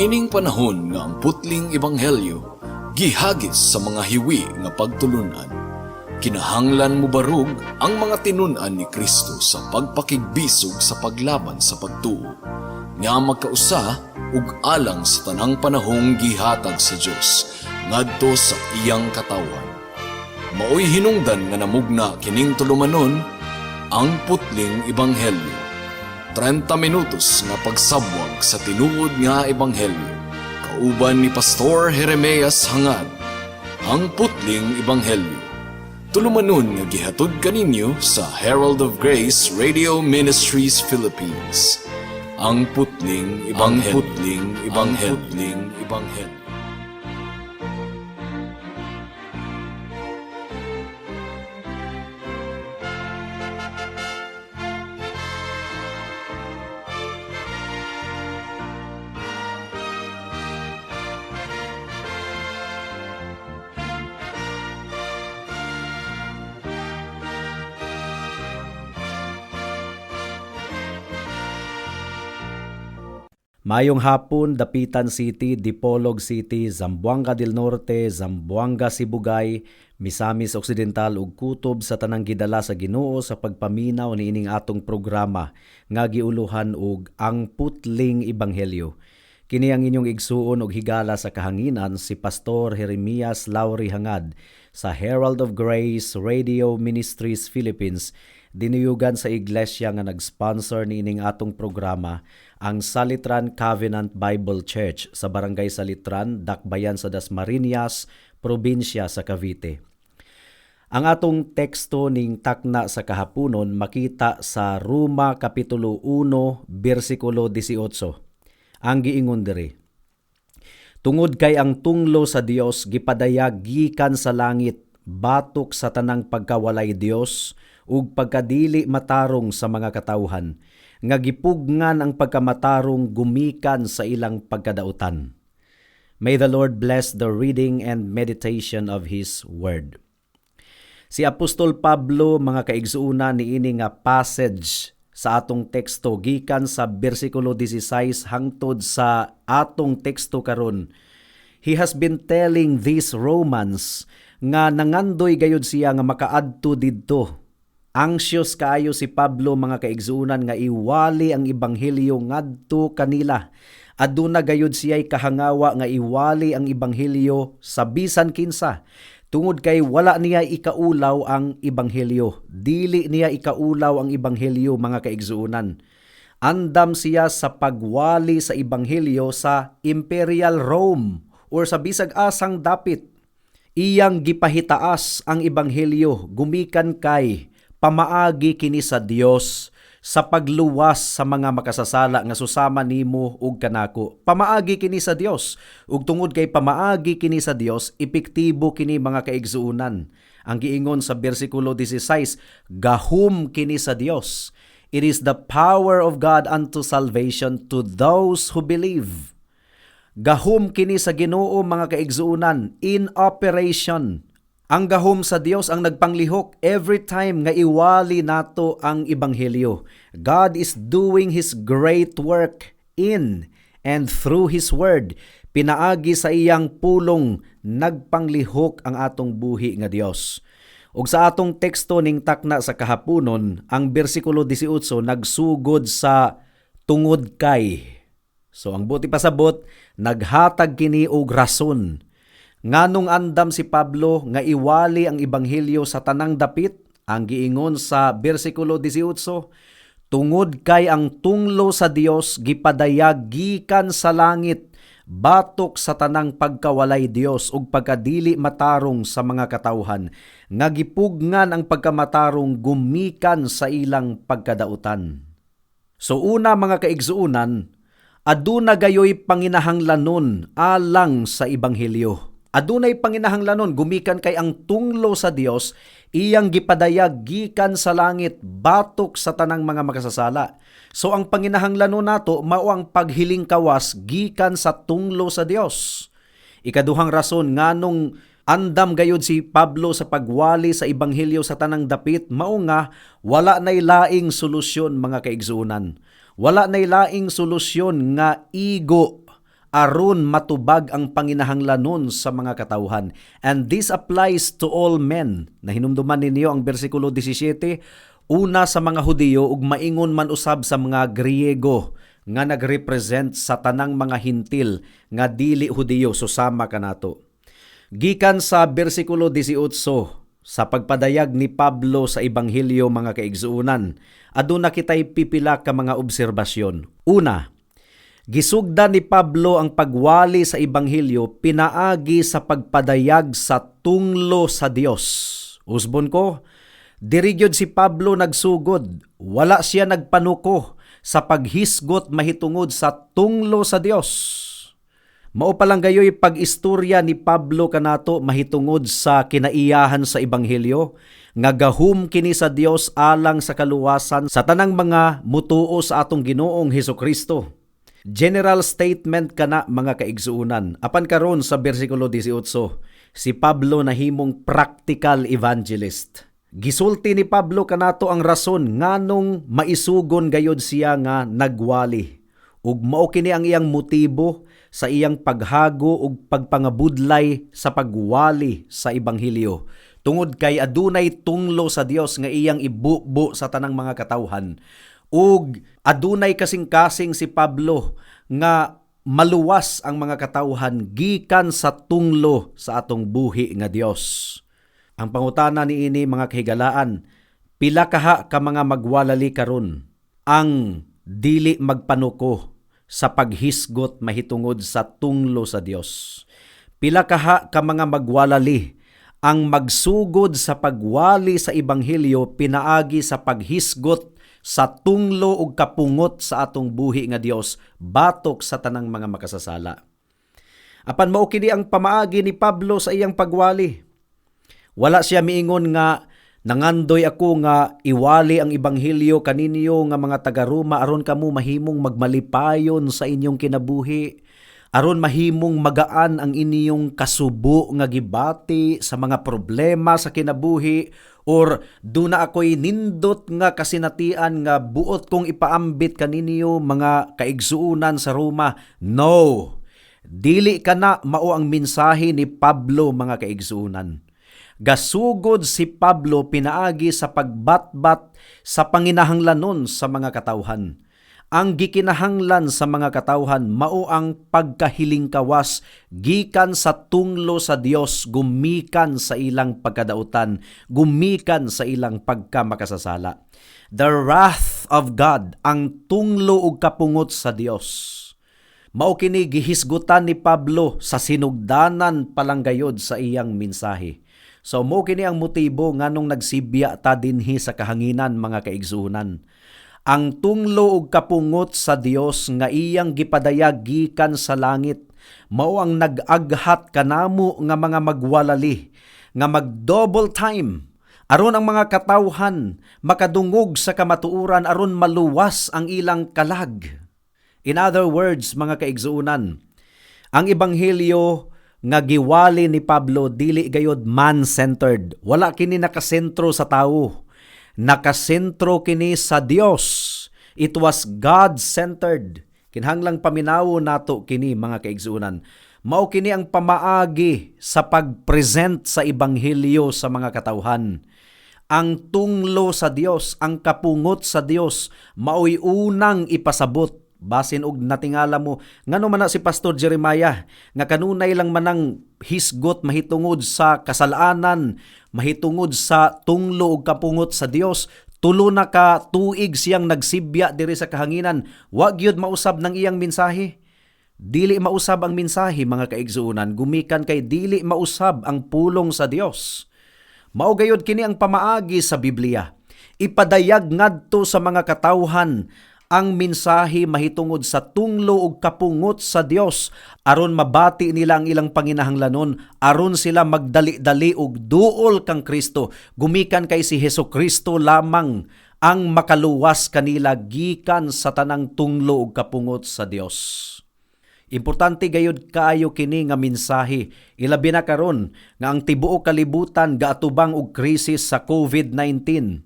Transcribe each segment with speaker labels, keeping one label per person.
Speaker 1: Niining panahon nga ang putling ebanghelyo gihagis sa mga hiwi nga pagtulunan. Kinahanglan mobarog ang mga tinun-an ni Kristo sa pagpakigbisog sa paglaban sa pagtuo nga magkausa ug alang sa tanang panahong gihatag sa Dios ngadto sa iyang katawhan. Maoy hinungdan nga namugna kining tulumanon, Ang Putling Ebanghelyo. 30 minutos nga pagsabwag sa tinuod nga ebanghelyo. Kauban ni Pastor Jeremias Hangad. Ang Putling Ebanghelyo. Tulumanon nga gihatod kaninyo sa Herald of Grace Radio Ministries Philippines. Ang Putling Ebanghelyo. Ang Putling Ebanghelyo. Ang Putling Ebanghelyo.
Speaker 2: Mayong hapon, Dapitan City, Dipolog City, Zamboanga del Norte, Zamboanga Sibugay, Misamis Occidental ug kutob sa tanang gidala sa Ginoo sa pagpaminaw niining atong programa nga giuluhan og Ang Putling Ebanghelyo. Kini ang inyong igsuon og higala sa kahanginan, si Pastor Jeremias Lauri Hangad sa Herald of Grace Radio Ministries Philippines, dinuyugan sa iglesia nga nag-sponsor niining atong programa, ang Salitran Covenant Bible Church sa Barangay Salitran, Dakbayan sa Dasmariñas, probinsya sa Cavite. Ang atong teksto ning takna sa kahaponon makita sa Roma Kapitulo 1, bersikulo 18. Ang giingon diri: "Tungod kay ang tunglo sa Dios gipadayag gikan sa langit batok sa tanang pagkawalay Dios ug pagkadili matarong sa mga katawhan nga gipugngan ang pagkamatarong gumikan sa ilang pagkadautan." May the Lord bless the reading and meditation of His Word. Si Apostol Pablo, mga kaigsuonan, niini nga passage sa atong teksto gikan sa bersikulo 16 hangtod sa atong teksto karon, he has been telling these Romans nga nangandoy gayud siya nga makaadto didto. Anxious kaayo si Pablo, mga kaigsuonan, nga iwali ang ebanghelyo ngadto kanila. Aduna gayud siya'y kahangawa nga iwali ang ebanghelyo sa bisan kinsa. Tungod kay wala niya ikaulaw ang ebanghelyo. Dili niya ikaulaw ang ebanghelyo, mga kaigsuonan. Andam siya sa pagwali sa ebanghelyo sa Imperial Rome or sa bisag asang dapit. Iyang gipahitaas ang ebanghelyo gumikan kay pamaagi kini sa Dios sa pagluwas sa mga makasasala nga susama nimo ug kanako. Pamaagi kini sa Dios. Ug tungod kay pamaagi kini sa Dios, epektibo kini, mga kaigsuonan. Ang giingon sa bersikulo 16, gahum kini sa Dios. It is the power of God unto salvation to those who believe. Gahum kini sa Ginoo, mga kaigsuonan, in operation. Ang gahom sa Dios ang nagpanglihok every time nga iwali nato ang ebanghelyo. God is doing His great work in and through His Word. Pinaagi sa iyang pulong, nagpanglihok ang atong buhi nga Dios. Ug sa atong teksto ning takna sa kahaponon, ang bersikulo 18 nagsugod sa "tungod kay". So ang buot ipasabot, naghatag kini og rason nganong andam si Pablo nga iwali ang ebanghelyo sa tanang dapit. Ang giingon sa bersikulo 18, tungod kay ang tunglo sa Dios gipadayag gikan sa langit batok sa tanang pagkawalay Dios ug pagkadili matarong sa mga katawhan nga gipugngan ang pagkamatarong gumikan sa ilang pagkadautan. So una, mga kaigsuonan, aduna gayoy panginahanglanon alang sa ebanghelyo. Adunay panginahanglanon gumikan kay ang tunglo sa Dios iyang gipadayag gikan sa langit batok sa tanang mga makasasala. So ang panginahanglanon nato mao ang paghiling kawas gikan sa tunglo sa Dios. Ikaduhang rason nganong andam gayud si Pablo sa pagwali sa ebanghelyo sa tanang dapit mao nga wala nay laing solusyon, mga kaigsuonan. Wala nay laing solusyon nga igo aron matubag ang panginahanglanon sa mga katawhan. And this applies to all men. Nahinumduman ninyo ang bersikulo 17, una sa mga Hudiyo ug maingon man usab sa mga Griego nga nagrepresent sa tanang mga Hintil nga dili Hudiyo, susama kanato. Gikan sa bersikulo 18 sa pagpadayag ni Pablo sa ebanghelyo, mga kaigsuonan, aduna kitay pipila ka mga obserbasyon. Una, gisugdan ni Pablo ang pagwali sa ebanghelyo pinaagi sa pagpadayag sa tunglo sa Dios. Usbon ko, diri gyud si Pablo nagsugod. Wala siya nagpanuko sa paghisgot mahitungod sa tunglo sa Dios. Mao pa lang gayoy pag-istorya ni Pablo kanato mahitungod sa kinaiyahan sa ebanghelyo nga gahum kini sa Dios alang sa kaluwasan sa tanang mga mutuo sa atong Ginoong Hesukristo. General statement kana, mga kaigsuonan. Apan karon sa bersikulo 18, si Pablo nahimong practical evangelist. Gisulti ni Pablo kanato ang rason nganong maisugon gayod siya nga nagwali. Ug mao kini ang iyang motibo sa iyang paghago ug pagpangabudlay sa pagwali sa ebanghelyo. Tungod kay adunay tunglo sa Dios nga iyang ibubo sa tanang mga katawhan. Ug adunay kasing-kasing si Pablo nga maluwas ang mga katawhan gikan sa tunglo sa atong buhi nga Dios. Ang pangutana niini, mga kahigalaan, pila kaha ka mga magwalali karon ang dili magpanuko sa paghisgot mahitungod sa tunglo sa Dios? Pila kaha ka mga magwalali ang magsugod sa pagwali sa ebanghelyo pinaagi sa paghisgot sa tunglo ug kapungot sa atong buhi nga Dios batok sa tanang mga makasasala? Apan mao kini ang pamaagi ni Pablo sa iyang pagwali. Wala siya miingon nga nangandoy ako nga iwali ang ebanghelyo kaninyo nga mga taga-Roma aron kamo mahimong magmalipayon sa inyong kinabuhi, aron mahimong magaan ang inyong kasubo nga gibati sa mga problema sa kinabuhi, or duna ako'y nindot nga kasinatian nga buot kong ipaambit kaninyo, mga kaigsuonan sa Roma. No. Dili kana mao ang mensahe ni Pablo, mga kaigsuonan. Gasugod si Pablo pinaagi sa pagbatbat sa panginahanglanon sa mga katawhan. Ang gikinahanglan sa mga katawhan mao ang pagkahilingkawas gikan sa tunglo sa Dios gumikan sa ilang pagkadautan, gumikan sa ilang pagkamakasasala. The wrath of God, ang tunglo ug kapungot sa Dios. Mao kini gihisgutan ni Pablo sa sinugdanan palang gayod sa iyang mensahe. So mao kini ang motibo nganong nagsibya ta dinhi sa kahanginan, mga kaigsuonan. Ang tunglo ug kapungot sa Dios nga iyang gipadayag gikan sa langit mao ang nag-aghat kanamo nga mga magwalali nga mag-double time aron ang mga katawhan makadungog sa kamatuoran, aron maluwas ang ilang kalag. In other words, mga kaigsuonan, ang ebanghelyo nga giwali ni Pablo dili gayod man-centered. Wala kini nakasentro sa tawo. Nakasentro kini sa Dios. It was God-centered. Kinahanglang paminawo nato kini, mga kaigsuonan. Mao kini ang pamaagi sa pag-present sa ebanghelyo sa mga katawhan. Ang tunglo sa Dios, ang kapungot sa Dios, maoy unang ipasabot. Basin og natingala mo, ngano man na si Pastor Jeremiah nga kanunay lang manang hisgot mahitungod sa kasalanan, mahitungod sa tunglo ug kapungot sa Dios? 3 na ka tuig siyang nagsibya diri sa kahanginan, wa gyud mausab ng iyang mensahe. Dili mausab ang mensahe, mga kaigsuonan, gumikan kay dili mausab ang pulong sa Dios. Mao gayod kini ang pamaagi sa Biblia. Ipadayag ngadto sa mga katawhan ang mensahe mahitungod sa tunglo ug kapungot sa Dios aron mabati nila ang ilang panginahanglanon, aron sila magdali-dali og duol kang Kristo, gumikan kay si Hesus Kristo lamang ang makaluwas kanila gikan sa tanang tunglo ug kapungot sa Dios. Importante gayud kaayo kini nga mensahe, ilabi na karon nga ang tibuok kalibutan gaatubang og krisis sa COVID-19.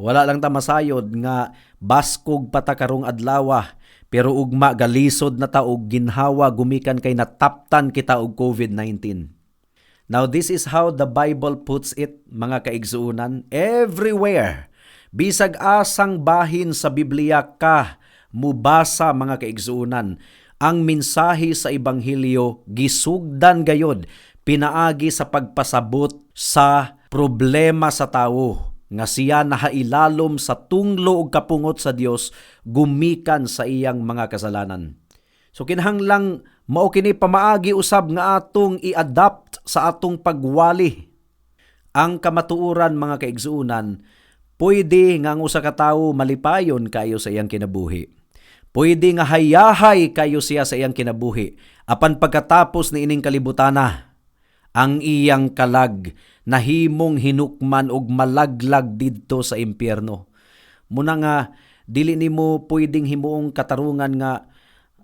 Speaker 2: Wala lang ta masayod nga baskog pa ta karong adlaw, Pero ugma galisod na ta og ginhawa gumikan kay nataptan kita og COVID-19. Now, this is how the Bible puts it, mga kaigsuonan, everywhere. Bisag asang bahin sa Biblia ka mubasa, mga kaigsuonan, ang mensahe sa ebanghelyo gisugdan gayod pinaagi sa pagpasabot sa problema sa tawo nga siya nahailalom sa tunglo ug kapungot sa Dios gumikan sa iyang mga kasalanan. So kinahanglang mao kini pamaagi usab nga atong i-adapt sa atong pagwali. Ang kamatuoran, mga kaigsuonan, pwede nga ang usa ka tawo malipayon kayo sa iyang kinabuhi. Pwede nga hayahay kayo siya sa iyang kinabuhi. Apan pagkatapos ni ining kalibutana, ang iyang kalag nahimong hinukman og malaglag didto sa impyerno. Muna nga dili nimo pwedeng himuong katarungan nga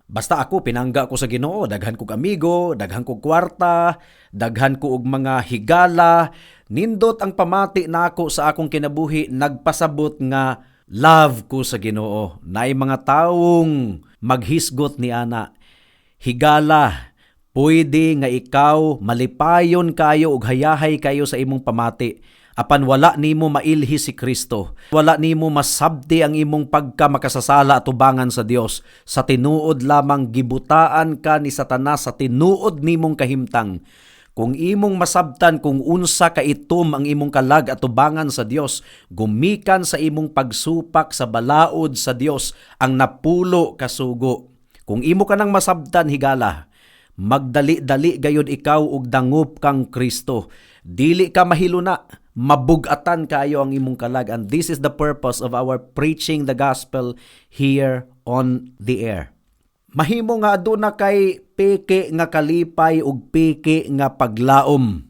Speaker 2: basta ako pinangga ko sa Ginoo, daghan kog amigo, daghan kog kwarta, daghan ko og mga higala, nindot ang pamati nako sa akong kinabuhi, nagpasabot nga love ko sa Ginoo. Naay mga tawong maghisgot ni ana. Higala, pwede nga ikaw malipayon kayo ug hayahay kayo sa imong pamati. Apan wala nimo mailhi si Kristo. Wala nimo masabti ang imong pagka makasasala atubangan sa Dios. Sa tinuod lamang gibutaan ka ni Satanas sa tinuod nimong kahimtang. Kung imong masabtan kung unsa ka itom ang imong kalag atubangan sa Dios, gumikan sa imong pagsupak sa balaod sa Dios, ang 10 ka sugo. Kung imo ka nang masabtan, higala, magdali-dali gayud ikaw og dangop kang Kristo. Dili ka mahiluna, mabugatan kayo ang imong kalag. And this is the purpose of our preaching the gospel here on the air. Mahimo nga aduna kay peke nga kalipay ug peke nga paglaom.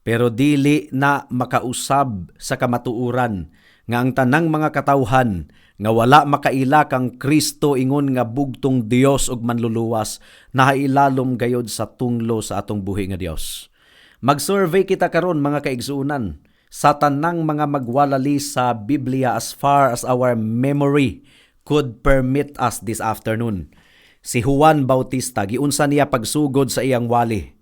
Speaker 2: Pero dili na makausab sa kamatuoran nga ang tanang mga katawhan nga wala makaila kang Kristo ingon nga bugtong Dios ug manluluwas nahailalom gayod sa tunglo sa atong buhi nga Dios. Mag-survey kita karon, mga kaigsuonan, sa tanang mga magwalali sa Biblia as far as our memory could permit us this afternoon. Si Juan Bautista, giunsa niya pagsugod sa iyang wali?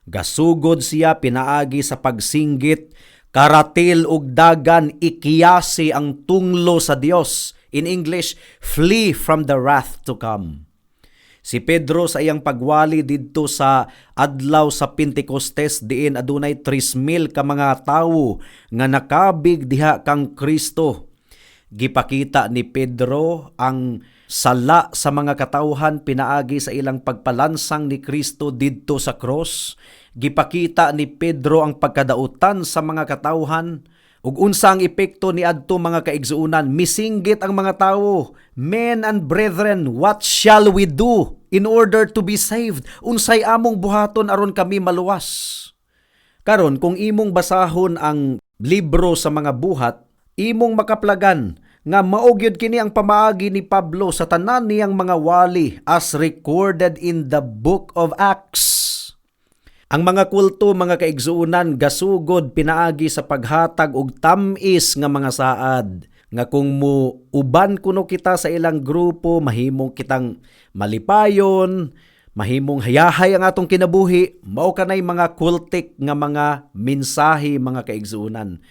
Speaker 2: Gasugod siya pinaagi sa pagsinggit, "Karatil ug dagan, ikiyasi ang tunglo sa Dios." In English, "Flee from the wrath to come." Si Pedro sa iyang pagwali didto sa adlaw sa Pentecostes diin adunay 3,000 ka mga tawo nga nakabig diha kang Kristo. Gipakita ni Pedro ang sala sa mga katawhan pinaagi sa ilang pagpalansang ni Kristo didto sa cross. Gipakita ni Pedro ang pagkadautan sa mga katawhan ug unsa ang epekto ni adto, mga kaigsuonan? Misinggit ang mga tawo, "Men and brethren, what shall we do in order to be saved? Unsay among buhaton aron kami maluwas?" Karon, kung imong basahon ang libro sa mga Buhat, imong makaplagan nga mao gyud kini ang pamaagi ni Pablo sa tanan niyang mga wali as recorded in the Book of Acts. Ang mga kulto, mga kaigsuonan, gasugod pinaagi sa paghatag og tam-is nga mga saad nga kung mo uban kuno kita sa ilang grupo, mahimong kitang malipayon, mahimong hayahay ang atong kinabuhi. Mao kanay mga cultic nga mga mensahe, mga kaigsuonan.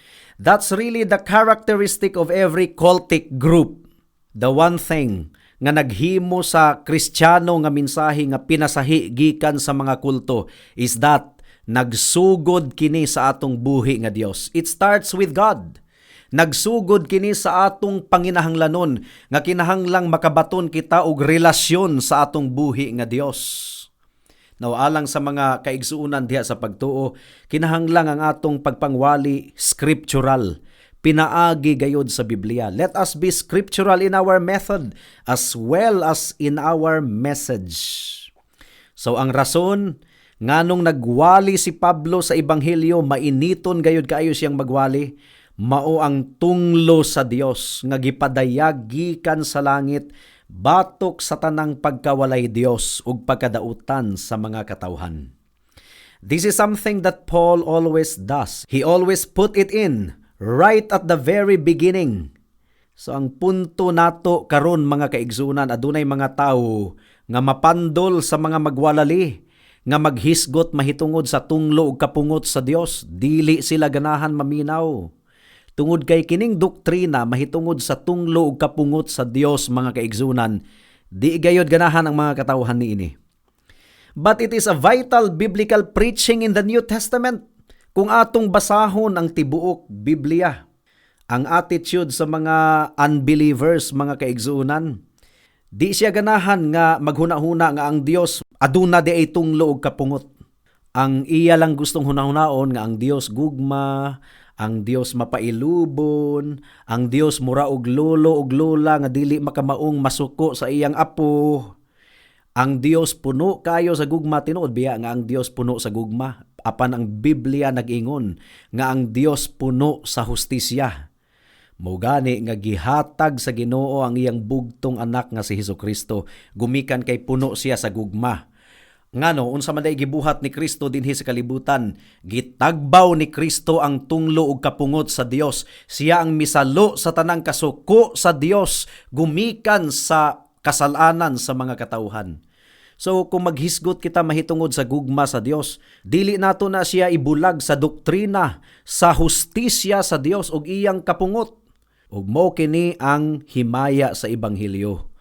Speaker 2: That's really the characteristic of every cultic group. The one thing nga naghimo sa Kristiyano nga mensahe nga pinasahi gikan sa mga kulto is that nagsugod kini sa atong buhi nga Dios. It starts with God. Nagsugod kini sa atong panginahanglanon nga kinahanglang makabaton kita og relasyon sa atong buhi nga Dios. Now, alang sa mga kaigsuonan diha sa pagtuo, kinahanglang ang atong pagpangwali scriptural, pinaagi gayod sa Biblia. Let us be scriptural in our method as well as in our message. So ang rason nganong nagwali si Pablo sa ebanghelyo, mainiton gayod kaayo siyang magwali, mao ang tunglo sa Dios nga gipadayag gikan sa langit batok sa tanang pagkawalay Dios ug pagkadautan sa mga katawhan. This is something that Paul always does. He always put it in right at the very beginning. So ang punto nato karon, mga kaigsunan, adunay mga tawo nga mapandol sa mga magwalali nga maghisgot mahitungod sa tunglo ug kapungot sa Dios. Dili sila ganahan maminaw. Tungod kay kining doktrina mahitungod sa tunglo ug kapungot sa Dios, mga kaigsunan, di gayod ganahan ang mga katawhan niini. But it is a vital biblical preaching in the New Testament. Kung atong basahon ang tibuok Biblia, ang attitude sa mga unbelievers, mga kaigsunan, di siya ganahan nga maghuna-huna nga ang Dios aduna diay tunglo ug kapungot. Ang iya lang gustong hunahunaon nga ang Dios gugma, ang Dios mapailubon, ang Dios mura og lolo og lola nga dili makamaong masuko sa iyang apo. Ang Dios puno kayo sa gugma. Tinuod biya nga ang Dios puno sa gugma? Apan ang Biblia nag-ingon nga ang Dios puno sa hustisya. Mao gani nga gihatag sa Ginoo ang iyang bugtong anak nga si Hesus Kristo gumikan kay puno siya sa gugma. Ngano, unsa man day gibuhat ni Kristo dinhi sa kalibutan? Gitagbaw ni Kristo ang tunglo ug kapungot sa Dios. Siya ang misalo sa tanang kasuko sa Dios gumikan sa kasalanan sa mga katawhan. So kung maghisgot kita mahitungod sa gugma sa Dios, dili nato na siya ibulag sa doktrina sa hustisya sa Dios ug iyang kapungot. Ug mao kini ang himaya sa ebanghelyo.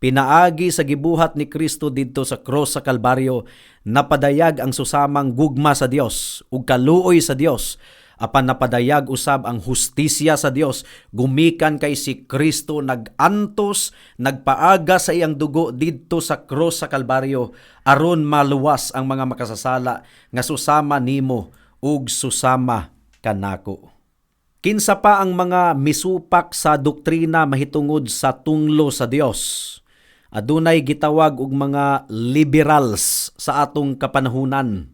Speaker 2: Pinaagi sa gibuhat ni Kristo didto sa cross sa Kalbaryo, napadayag ang susamang gugma sa Dios ug kaluoy sa Dios. Apan napadayag usab ang hustisya sa Dios gumikan kay si Kristo nag-antos, nagpaaga sa iyang dugo didto sa cross sa Kalbaryo aron maluwas ang mga makasasala nga susama nimo ug susama kanako. Kinsa pa ang mga misupak sa doktrina mahitungod sa tunglo sa Dios? Adunay gitawag og mga liberals sa atong kapanahunan.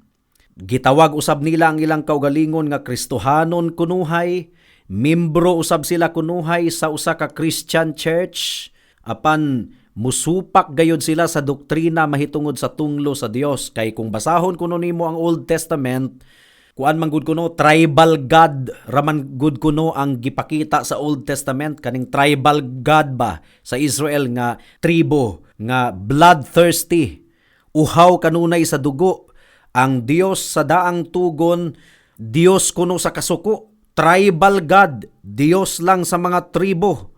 Speaker 2: Gitawag usab nila ang ilang kaugalingon nga Kristohanon kunuhay, membro usab sila kunuhay sa usa ka Christian church, apan musupak gayud sila sa doktrina mahitungod sa tunglo sa Dios, kay kung basahon kuno nimo ang Old Testament, kuan man gud kuno, tribal God raman gud kuno ang gipakita sa Old Testament, kaning tribal God ba sa Israel nga tribo nga bloodthirsty, uhaw kanunay sa dugo. Ang Dios sa Daang Tugon, Dios kuno sa kasuko, tribal God, Dios lang sa mga tribo.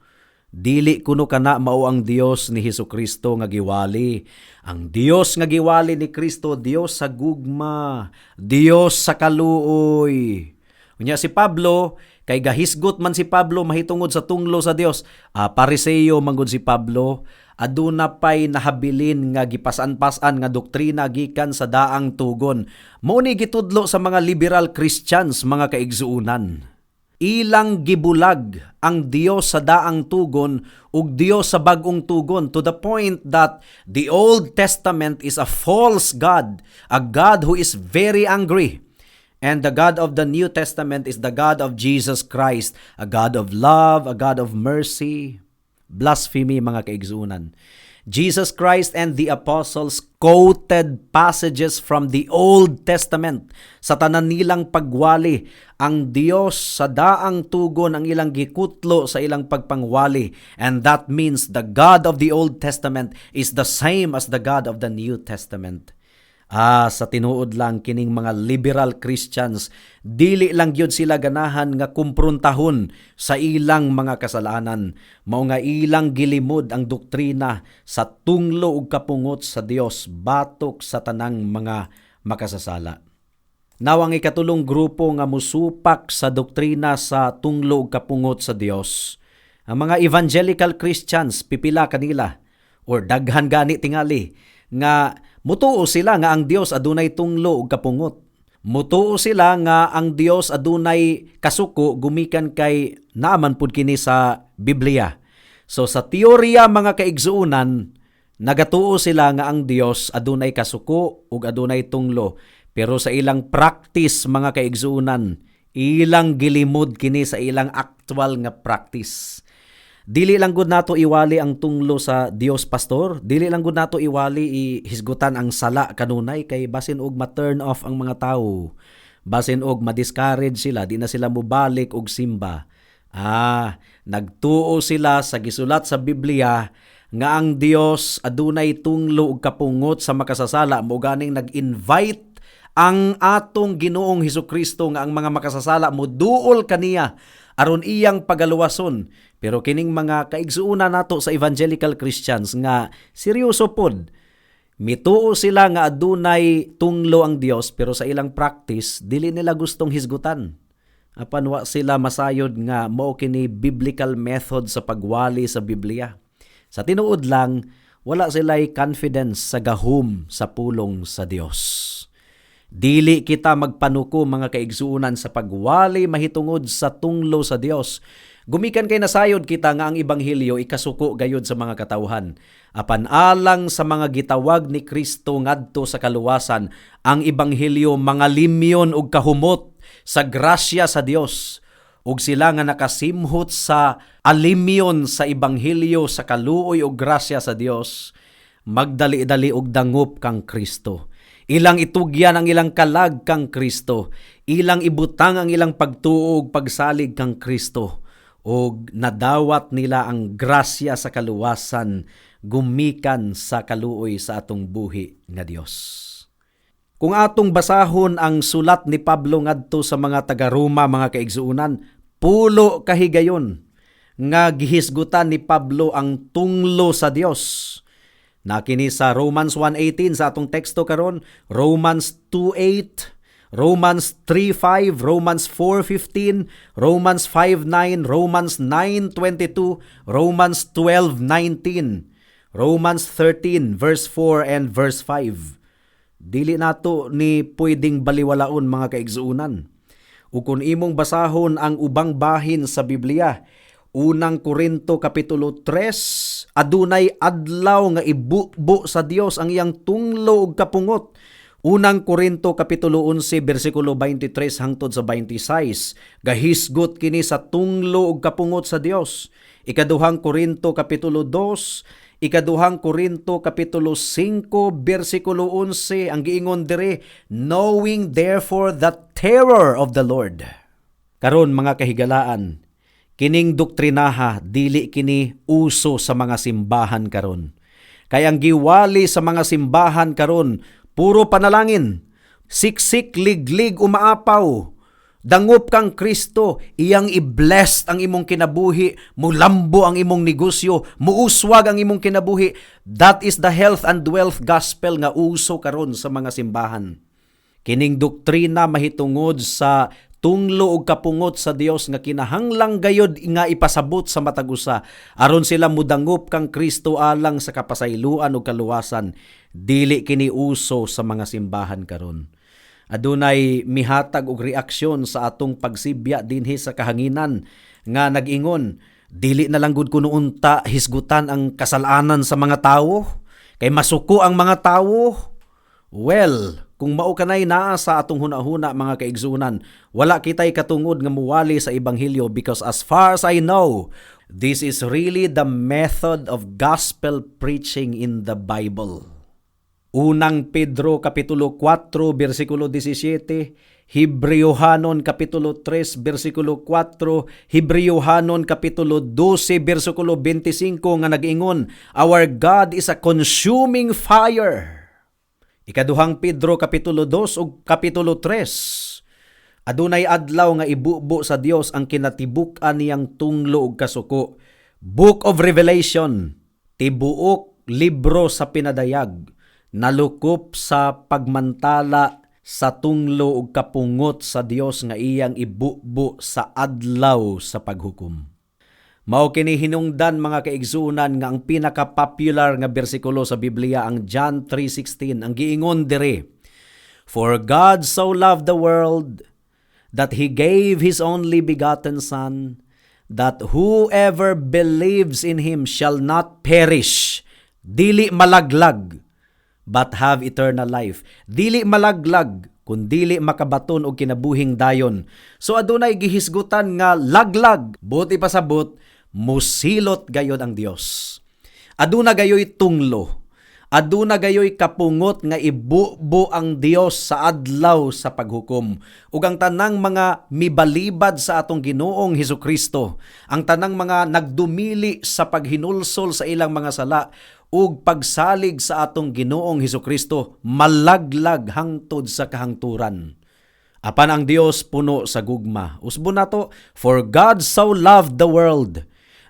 Speaker 2: Dili kuno kana mao ang Dios ni Hesus Kristo nga giwali. Ang Dios nga giwali ni Kristo, Dios sa gugma, Dios sa kaluoy. Unya si Pablo, kay gahisgot man si Pablo mahitungod sa tunglo sa Dios. Pariseo man gud si Pablo, aduna pay nahabilin nga gipasan-pasan nga doktrina gikan sa Daang Tugon. Mao ni gitudlo sa mga liberal Christians, mga kaigsuonan. Ilang gibulag ang Dios sa Daang Tugon ug Dios sa Bag-ong Tugon to the point that the Old Testament is a false God, a God who is very angry. And the God of the New Testament is the God of Jesus Christ, a God of love, a God of mercy. Blasphemy, mga kaigsunan. Jesus Christ and the apostles quoted passages from the Old Testament sa tanan nilang pagwali. Ang Dios sa Daang Tugon ang ilang gikutlo sa ilang pagpangwali. And that means the God of the Old Testament is the same as the God of the New Testament. Sa tinuod lang, kining mga liberal Christians, dili lang gyud sila ganahan nga kumpruntahon sa ilang mga kasalanan. Mao nga ilang gilimod ang doktrina sa tunglo ug kapungot sa Dios batok sa tanang mga makasasala. Now, ang ikatulong grupo nga musupak sa doktrina sa tunglo ug kapungot sa Dios, ang mga evangelical Christians, pipila kanila or daghan gani tingali nga mutuo sila nga ang Dios adunay tunglo ug kapungot. Mutuo sila nga ang Dios adunay kasuko gumikan kay naaman pud kini sa Biblia. So sa teorya, mga kaigsuonan, nagatuo sila nga ang Dios adunay kasuko ug adunay tunglo. Pero sa ilang practice, mga kaigsuonan, ilang gilimod kini sa ilang actual nga practice. Dili lang gud nato iwali ang tunglo sa Dios, pastor. Dili lang gud nato iwali, ihisgutan ang sala kanunay kay basin og ma-turn off ang mga tao. Basin og ma-discourage sila, di na sila mobalik og simba. Ah, nagtuo sila sa gisulat sa Biblia nga ang Dios adunay tunglo ug kapungot sa makasasala, mo ganing nag-invite ang atong Ginoong Hesukristo nga ang mga makasasala moduol kaniya aron iyang pagaluwason. Pero kining mga kaigsuonan nato sa evangelical Christians nga seryoso pod, mituo sila nga adunay tunglo ang Dios, pero sa ilang practice dili nila gustong hisgutan. Apan wa sila masayod nga mao kini biblical method sa pagwali sa Biblia. Sa tinuod lang, wala sila'y confidence sa gahom sa pulong sa Dios. Dili kita magpanuko, mga kaigsuonan, sa pagwali mahitungod sa tunglo sa Dios. Gumikan kay nasayod kita nga ang ebanghelyo ikasuko gayud sa mga katawhan. Apan alang sa mga gitawag ni Kristo ngadto sa kaluwasan, ang ebanghelyo mga limyon og kahumot sa grasya sa Dios. Ug sila nga nakasimhot sa alimyon sa ebanghelyo sa kaluoy ug grasya sa Dios, magdali-dali og dangop kang Kristo. Ilang itugyan ang ilang kalag kang Kristo. Ilang ibutang ang ilang pagtuo ug pagsalig kang Kristo. Og nadawat nila ang grasya sa kaluwasan gumikan sa kaluoy sa atong buhi nga Dios. Kung atong basahon ang sulat ni Pablo ngadto sa mga taga-Roma, mga kaigsuonan, pulo kahigayon nga gihisgutan ni Pablo ang tunglo sa Dios. Na kini sa Romans 1:18 sa atong teksto karon, Romans 2:8, Romans 3:5, Romans 4:15, Romans 5:9, Romans 9:22, Romans 12:19, Romans 13 verse 4 and verse 5. Dili nato ni pwedeng baliwalaon, mga kaigsuonan. Ug kung imong basahon ang ubang bahin sa Biblia, Unang Korinto kapitulo 3, adunay adlaw nga ibubo sa Dios ang iyang tunglo ug kapungot. Unang Korinto kapitulo 11 bersikulo 23 hangtod sa 26, gahisgot kini sa tunglo ug kapungot sa Dios. Ikaduhang Korinto kapitulo 2, Ikaduhang Korinto kapitulo 5 bersikulo 11, ang giingon dire, "Knowing therefore the terror of the Lord." Karon, mga kahigalaan, kining doktrinaha dili kini uso sa mga simbahan karon. Kay ang giwali sa mga simbahan karon puro panalangin, siksik, liglig, umaapaw. Dangop kang Kristo, iyang i-bless ang imong kinabuhi, mulambo ang imong negosyo, muuswag ang imong kinabuhi. That is the health and wealth gospel nga uso karon sa mga simbahan. Kining doktrina mahitungod sa tunglo ug kapungot sa Dios nga kinahanglang gayod nga ipasabot sa matag usa aron sila mudangop kang Kristo alang sa kapasayloan ug kaluwasan, dili kini uso sa mga simbahan karon. Adunay mihatag og reaksyon sa atong pagsibya dinhi sa kahanginan nga nag-ingon, "Dili na lang gud kuno unta hisgutan ang kasalanan sa mga tawo kay masuko ang mga tawo." Well, kung mao kanay naa sa atong hunahuna, mga kaigsuonan, wala kitay katungod nga muwali sa ebanghelyo because as far as I know, this is really the method of gospel preaching in the Bible. Unang Pedro kapitulo 4 bersikulo 17, Hebreohanon kapitulo 3 bersikulo 4, Hebreohanon kapitulo 12 bersikulo 25 nga nag-ingon, "Our God is a consuming fire." Ikaduhang Pedro kapitulo 2 ug kapitulo 3. Adunay adlaw nga ibubo sa Dios ang kinatibuk-an niyang tunglo ug kasuko. Book of Revelation, tibuok libro sa Pinadayag, nalukop sa pagmantala sa tunglo ug kapungot sa Dios nga iyang ibubo sa adlaw sa paghukom. Mao kini hinungdan, mga kaigsuonan, nga ang pinaka-popular nga bersikulo sa Biblia ang John 3:16. Ang giingon dire, "For God so loved the world that he gave his only begotten son, that whoever believes in him shall not perish," dili malaglag, "but have eternal life." Dili malaglag kun dili makabaton og kinabuhing dayon. So adunay gihisgutan nga laglag, buot ipasabot, musilot gayod ang Dios. Aduna gayoy tunglo. Aduna gayoy kapungot nga ibubo ang Dios sa adlaw sa paghukom. Ug ang tanang mga mibalibad sa atong Ginoong Hesukristo, ang tanang mga nagdumili sa paghinulsol sa ilang mga sala ug pagsalig sa atong Ginoong Hesukristo, malaglag hangtod sa kahangturan. Apan ang Dios puno sa gugma. Usbon nato, for God so loved the world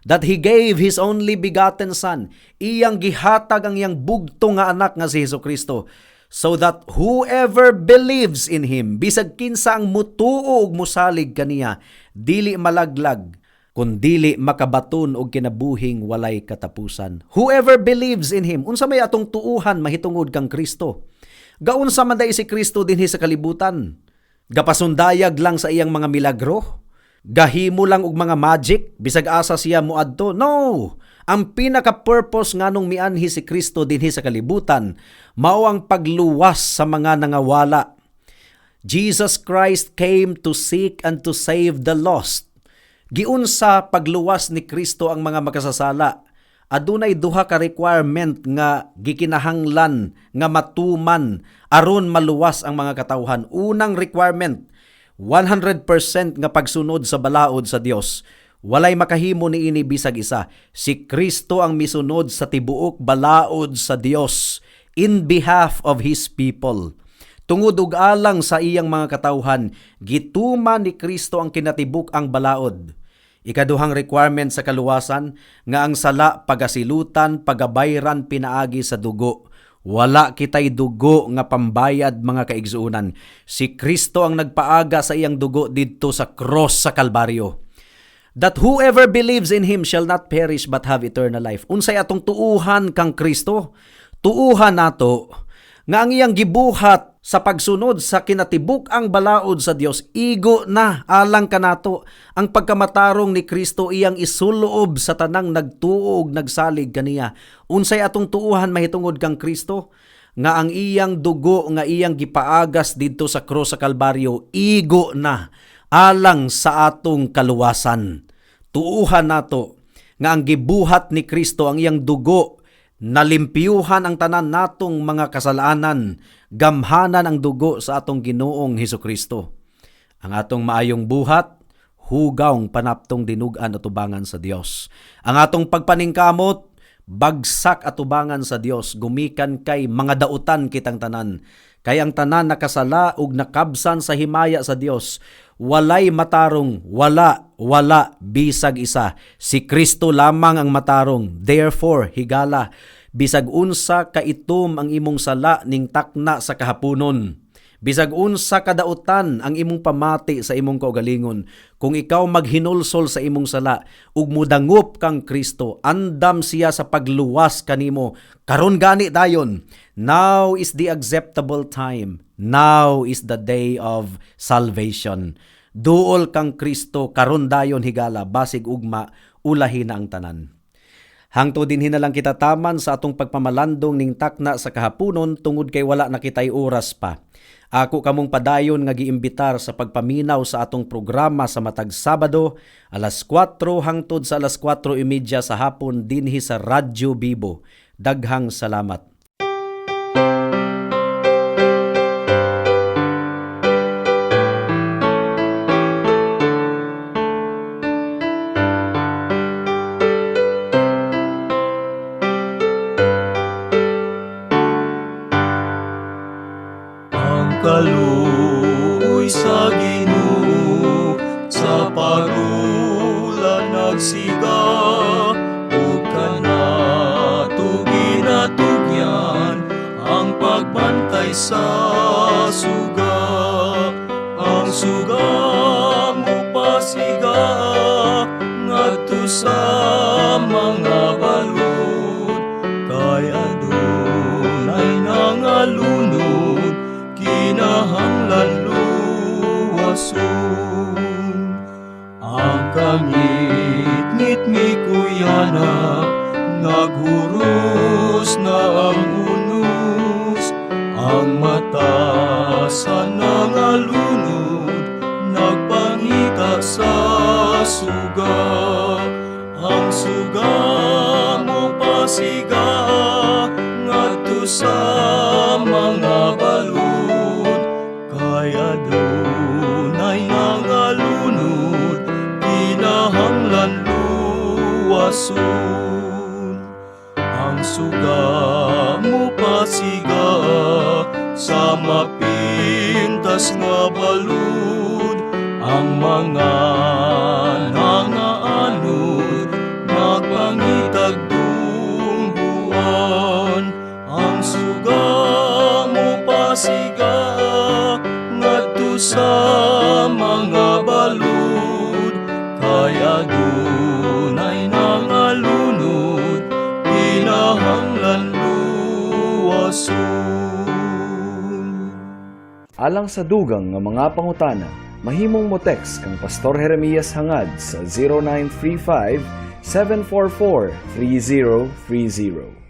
Speaker 2: that He gave His only begotten Son. Iyang gihatag ang iyang bugtong nga anak nga si Hesukristo, so that whoever believes in Him, bisag kinsa ang mutuo ug musalig kaniya, dili malaglag, kundili makabaton og kinabuhing walay katapusan. Whoever believes in Him, unsa may atong tuuhan mahitungod kang Kristo? Gaunsa man day si Kristo dinhi sa kalibutan? Gapasundayag lang sa iyang mga milagro? Gahimo lang og mga magic bisag asa siya moadto? No. Ang pinaka-purpose nganong mianhi si Kristo dinhi sa kalibutan mao ang pagluwas sa mga nangawala. Jesus Christ came to seek and to save the lost. Giunsa pagluwas ni Kristo ang mga makasasala? Adunay duha ka requirement nga gikinahanglan nga matuman aron maluwas ang mga katawhan. Unang requirement, 100% nga pagsunod sa balaod sa Dios. Walay makahimo niini bisag isa. Si Kristo ang misunod sa tibuok balaod sa Dios in behalf of His people. Tungod ug alang sa iyang mga katawhan, gituman ni Kristo ang kinatibuk ang balaod. Ikaduhang requirement sa kaluwasan, nga ang sala pagasilutan, pagabayran pinaagi sa dugo. Wala kitay dugo nga pambayad, mga kaigsuonan. Si Kristo ang nagpaaga sa iyang dugo didto sa cross sa Kalbaryo. That whoever believes in Him shall not perish but have eternal life. Unsay atong tuuhan kang Kristo? Tuuhan nato nga ang iyang gibuhat sa pagsunod sa kinatibuk ang balaod sa Dios, igo na alang kanato. Ang pagkamatarong ni Kristo iyang isuloob sa tanang nagtuo ug nagsalig kaniya. Unsay atong tuuhan mahitungod kang Kristo? Nga ang iyang dugo nga iyang gipaagas didto sa krus sa Kalbaryo, igo na alang sa atong kaluwasan. Tuuhan nato nga ang gibuhat ni Kristo, ang iyang dugo, nalimpyuhan ang tanan natong mga kasalanan, gamhanan ang dugo sa atong Ginoong Hesukristo. Ang atong maayong buhat, hugawng panaptong dinug-an atubangan sa Dios. Ang atong pagpaningkamot, bagsak atubangan sa Dios, gumikan kay mga dautan kitang tanan. Kay ang tanan nakasala ug nakabsan sa himaya sa Dios. Walay matarong, wala, wala, bisag isa. Si Kristo lamang ang matarong. Therefore, higala, bisag unsa kaitom ang imong sala ning takna sa kahaponon. Bisag unsa kadautan ang imong pamati sa imong kaugalingon, kung ikaw maghinulsol sa imong sala ug mudangup kang Kristo, andam siya sa pagluwas kanimo. Karon gani dayon. Now is the acceptable time. Now is the day of salvation. Duol kang Kristo karon dayon, higala, basig ugma ulahi na ang tanan. Hangtod dinhi na lang kita taman sa atong pagpamalandong ning takna sa kahaponon tungod kay wala na kitay oras pa. Ako kamong padayon nga giimbitar sa pagpaminaw sa atong programa sa matag Sabado alas 4 hangtod sa alas 4:30 sa hapon dinhi sa Radyo Bibo. Daghang salamat.
Speaker 3: Ang kaluoy sa Ginoo sa parula nagsiga, ug kanato ginatugyan ang pagbantay sa suga. Ang suga mopasiga ngadto sa mga balud, kay adunay nangalunod kinahanglan luwason. Ang kangitngit mikuyana, naghuros na ang unos, ang mata sa nangalunod, nagpangita sa suga. Ang suga mo pasiga ngadto Ang suga mo pasiga sa mapintas nga balud. Ang mga nangaanod nagpangitag dumbuan. Ang suga mo pasiga ngadto sa mga balud, kay adunay nangalunod kinahanglan luwason.
Speaker 1: Alang sa dugang nga mga pangutana, mahimong mo text kang Pastor Jeremias Hangad sa 0935 744 3030.